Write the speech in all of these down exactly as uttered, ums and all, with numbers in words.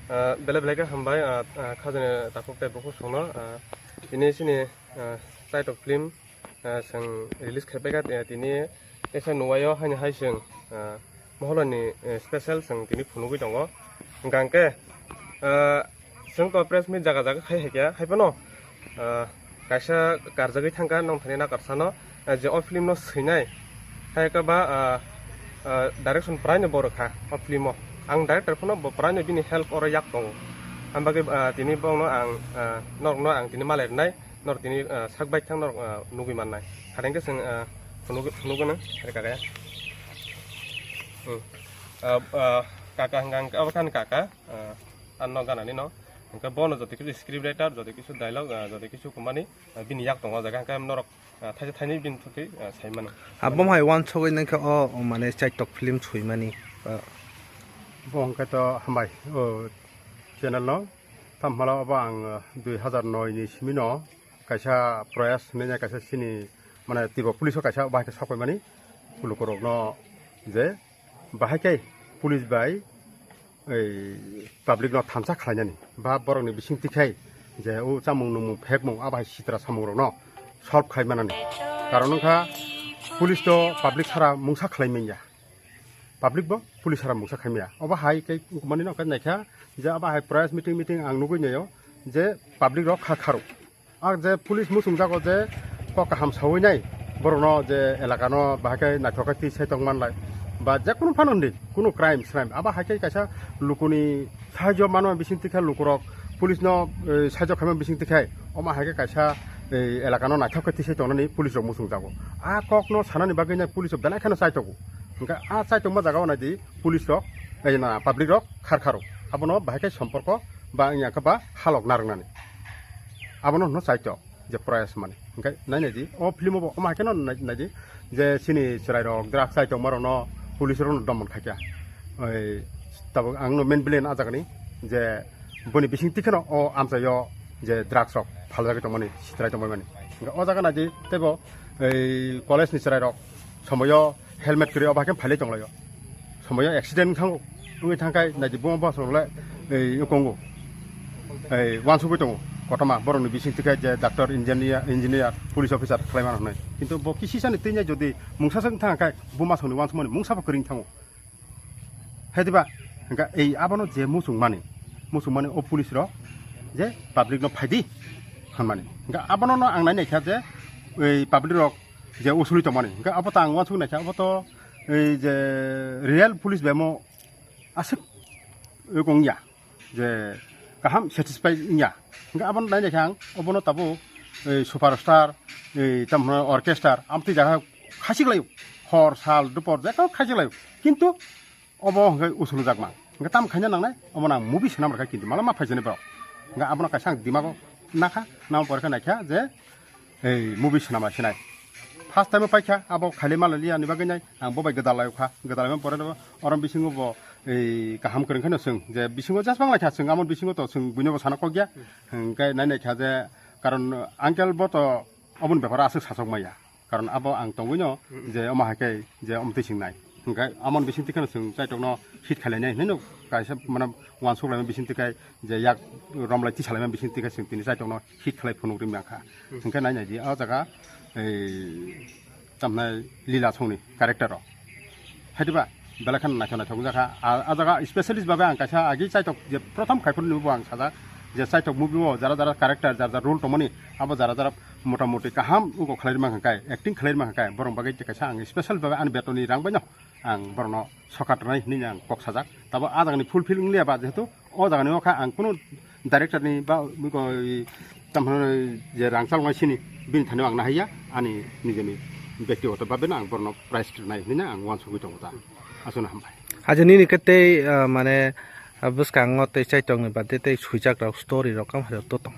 Ah, belai belai khe hambai, ah, ah, khajani takhuk tei bukhuk songno, ah, tini chini, ah, Chaitok film, ah, chwng release khai paikha, eh, tini teisa nuwaio haini hai chwng, ah, Moholani, eh, special chwng tini phunugwi tongo. Hwnkha hwnkhe, ah, chwng to press meet jaga jaga khai hai khe hai phano, ah, kaisa karjagwi thangkha nong thani nakarsano, ah, je o film no swinai hai khe ba, ah, ah, direction praino bo rwkha o film o. Ang director phano bo praino bini help oro yak tongo. Ang bagwi, ah, tini bongno ang, ah, norokno ang tini malai rwnai, norok tini, ah, sak bai thang norok, ah, nugwi mannai. Hadeng khe chwng, ah, phunugwi, phunugwi nang, hai kaka ya. Hmm. Ah, ah, kaka hwnkha hwnkhe abo thani kaka, ah, ano ganani no. Hwnkhe bono joto kisu script writer, joto kisu dialogue, ah, joto kisu kumani, ah, bini yak tongo o jaga. Hwnkhe norok, ah, thaisa thainwi bini thutwi, ah, sai mano. Abo hai wansugwi nangkhe o, o mane Chaitok film swimani, ah. Bo hwnkhe to hambai, o channel no. Tamo hwnba abo ang, ah, dui hazar noi ni simi no kaisa Proyas hinwi kaisa chini mane Tripura police o kaisa bahai khe sapai mani lukurokno je bahai khe police bai ei public no thansa khlainani ba borokni bising tikhai je o chamung nungmung phekmung abo hai sitra samung rokno solve khai manani karon wngkha police to public sara mungsa khlai manya. Public bo police sara mungsa khaimya. Obo hai khe wngkukmani no khe naikha je abo hai press meeting meeting ang nugui naio je public rok kha kharo. Ang je police muchung jago je kok kaham sawi nai borokno je elaka no bahai khe naithok khe twi sai tong manlai ba je kunu phano hindi kunu crime srime abo hai khe kaisa lukuni sahajyo manma bising tikha lukurok police no, eh, sahajyo khaima bising tikhai omo hai khe kaisa, eh, elaka no naithok khe twi sai tongnani police rok muchung jago. A kok no sanani bagwi nai police rok belai kheno chai tongo. Hwnkhe a chai tongma jaga o naidi police rok, ei na public rok khar kharo. Abono bahai khe somporko ba wngya khe ba halok narwknani. Abono hwno chai tok je Proyas mani. Hwnkhe nai naidi o film o bo omo hai kheno nai, naidi je chini chwrai rok drugs chai tongma rokno police rokno domon khaikha. Oi tabuk ang no main villain a jagani je boni bising tikheno o amchaio je drugs rok phaljagwi tongmani sitrai tongmani. Hwnkhe o jaga naidi teibo ei college ni chwrai rok somoyo helmet kwrwi obo hai khe phailai tonglaio. Somoyo accident wngkha, wngwi thangkhai naidi buma bwsarok le, ei, wkongo. Ei, wansugwi tongo. Kotorma borokni bising tikhai je doctor, engineer, engineer, police officer khlai mano hwnwi. Kintu bo kisisani twinai jodi mungsa swk thangkhai, buma songni wansukmani mungsa bo kwrwng thango. Hai diba? Hwnkha ei abono je muchungmani, muchungmani o police rok je public no phaidi hwnmani. Hwnkha abono no ang nai naikha je ei public rok je usuli tongmani. Hwnkha abo to ang wansuk naikha, abo to ei je real police bai mo aswk wngya je kaham satisfy wngya. Hwnkha abono nai naikha ang, obono tabuk ei superstar, ei tamo orchestra, amtwi jaga khasik laio. Hor, sal, dupor, jekao khasik laio. Kintu obo hwnkhe usulu jakma. Hwnkhe tamo khaina nangnai, obono ang movie swnam rwkha kintu mala ma phaijani borok. Hwnkhe abono kaisa ang dimago nakha, nang pore khe naikha je ei movie swnam sinai. First time paikha, abo khailai mala liya ni bagwi nai, ang bo bai gwdal lai kha, gwdal lai pore no orom bisingo bo ei kaham kwrwng kheno swng je bisingo just bang lai kha swng, amo bisingo to swng buino bo sana kok ya. Hwnkhe nai naikha je karon uncle bo to oboni bepar aswk sachok maya. Karon abo ang tongwino je omo hai khe je omtwi swngnai. Hwnkhe amoni bising tikheno chwng chaitokno hit khlainai hinwi no kaisa mane uansuk laima bising tikhai je yak romlai tisa laima bising tikhai chwng tini chaitokno hit khlai phunuk ri mankha. Hwnkhe nai naidi o jaga ei tamnai lila songni character rok. Hai diba? Belai kheno naithok naithok wngjakha. A, a jaga specialist babe ang kaisa agi chaitok je prothom khai phuru bo ang sajak je chaitok movie o jara jara character jara jara role tongmani abo jara jara motamoti kaham wngkok khlai rwma hwnkhe acting khlai rwma hwnkhe borok bagwi kaisa ang special babe ani betoni rang baino ang borokno sokat rwnai hinwi ang kok sajak. Tabo a jagani fulfill wngliya ba jehetu o jagani o kha ang kunu director ni ba, tamhino je rang chaloknai sini bini thani ang nahaiya ani nijeni bektigoto babe no ang borokno prize rwnai hinwi ang uansugwi tongo ta. Aswkno hambai. Aja nini khe tei, ah, mane, ah, bwskango tei chaitokni bade tei swijak rok story rok kam hai to tong.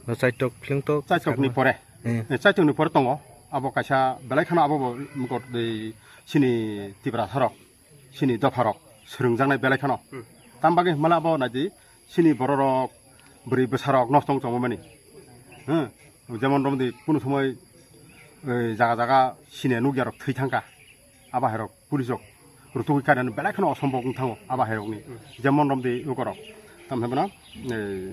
No chaitok film to chaitokni pore. Eh. Eh, chaitokni pore tongo. Abo kaisa belai kheno abo bo mokot tei sini Tiprasa rok. Sini dopha rok swrwngjaknai belai kheno. Hmm. Tam bagwi hwnmale abo naidi sini borok rok bwrwi bwsa rok nosto wng tongmani. Hmm. Jemon romdi kunu somoi, eh, jaga jaga sini nukya rok thwi thangkha. Abo hai rok police rok rutugwi kainani belai kheno osombok wng thango abo hai rokni. Hmm. Jemon romdi ukorok Tam hai bono, eh,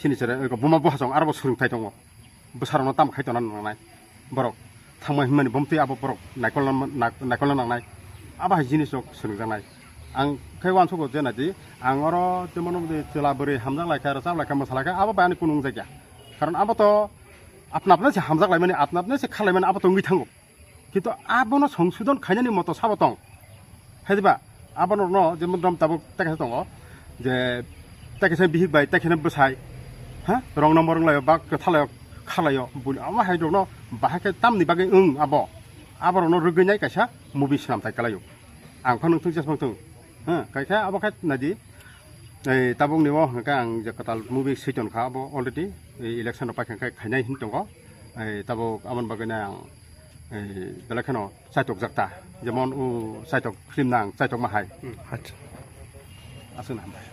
sini sere, eh, buma bo hasong, aro bo swrwngthai tongo. Bwsarokno tam khai tongna nangnai. Borok thangma hinmani bomtwi abo borok naikolna, nak-, naikolna nangnai. Abo hai jinisrok swrwngjaknai. Ang khe uansukgo je naidi, ang oro jemon de chwla bwrwi hamjak lai kha, rwchap lai kha, mwsa lai kha, abo bai ani kunu wngjakya. Karon abo to apna apna se hamjak laimani, apna apna se kha laimani, abo to wngwi thango. Kintu abono songsodon khainani moto sabo tong. Hai diba? Abono no jemon rom tabuk tekhe tongo. Je tekhe se bihik bai, tekhe ne bwsai. Ha? Rong number wnglaio, ba kwthalaio, khalaio. Buli ama hai rokno bahai khe tamni bagwi wng abo. Aborokno rwgwi nai kaisa movie swnam tai kalaio. Ang phano thung jesmang thung. Ha? Kaikha abo khe naidi. Ei tabuk ni o hwnkhe ang je kwtal movie switon kha abo already. Ei election rok paikha khe khainai hin tongo. Ei tabuk aboni bagwi nai ang, ei, belai kheno chaitok jak ta, jemon o chaitok film nang chaitok ma hai. Hmm, acha. Aswk na hambai.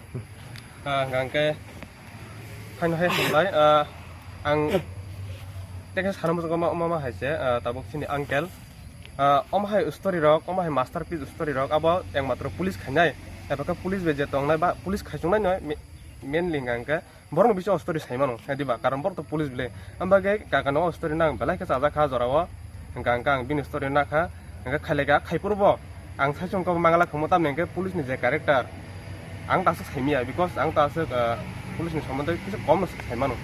Ah, hwnkhe haino hai hambai, ah, ang tekhe sana muchungo ma, ma, ma hai se, ah, tabuk chini uncle. Ah, omo hai story rok, omo hai masterpiece story rok, abo ekmatro police khainai, eba khe police bai je tongnai ba police khaichungnai no, me-, mainly hwnkhe borokno bisingo story sai mano, hai diba? Karon borok to police bile. Ang bagwi kakano o story no ang belai khe chajak kha jorao. Hwnkha hwnkhe ang bini story no nakha, hwnkhe khailai kha, khai phuru bo ang sai chwng kok mangala khamo, tamni hwnkhe police ni je character, ang ta aswk sai manya, because ang ta aswk, ah, police ni somondo kisa kom no sai mano.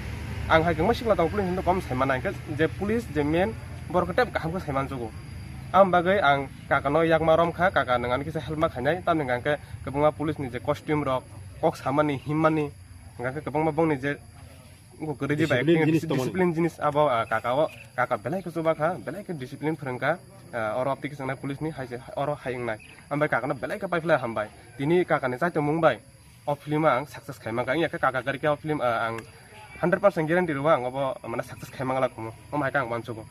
Ang hai kwbangma sikla tongo, police ni kom sai mana, hwnkhe je police je main borok khe tep kaham khe sai mansugo. Ang bagwi ang kakano yakma rom kha, kaka nwng ani kisa help ma khainai, tamni hwnkhe kwbangma police ni je costume rok, kok samani, himmani, hwnkhe kwbangma bongni je wngkha kwrwi di bai discipline acting, jinis dis-, tongmani. Discipline jinis abo, ah, kaka o, kaka belai khe chuba kha, belai khe discipline phwrwng kha, ah, oro tei kisa wngnai police ni hai se, oro hai wngnai. Hambai kakano belai khe paiphlai hambai. Tini kakani chaitomung bai o film ang success khai mankha. Wngya khe kaka kwrwi khe o film, ah, ang hundred percent guarantee rwo ang obo, mane, success khai mangala kumo. Omo hai khe ang uansukgo.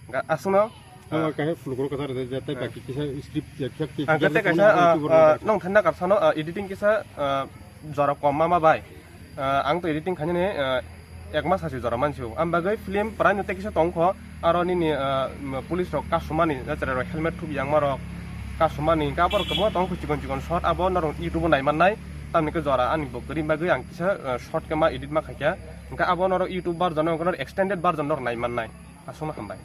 Hwnkhe aswkno, ah, kaisa phunukgo kwchar rwjak, tei, ah, baki kisa script ya, kisa, ah, kisa tei kaisa, ah, nong thanna karsano, ah, editing kisa, ah, jora kom ma ma bai. Ah, ang to editing khainani, ah, ek mas hasi jora mansi o. Ang bagwi film prai no tei kisa tong kho, aro nini, ah, police rok kasumani, jachara rok helmet thubi yang ma rok kasumani, hwnkhe abo rok kwbangma tong kho chikon chikon shot, abo norok YouTube o nai mannai, tamni khe jora ani bo kwrwi bagwi ang kisa, ah, shot khe ma edit ma khaikha, hwnkhe abo norok YouTube version o, norok extended version norok nai mannai. Aswkno hambai.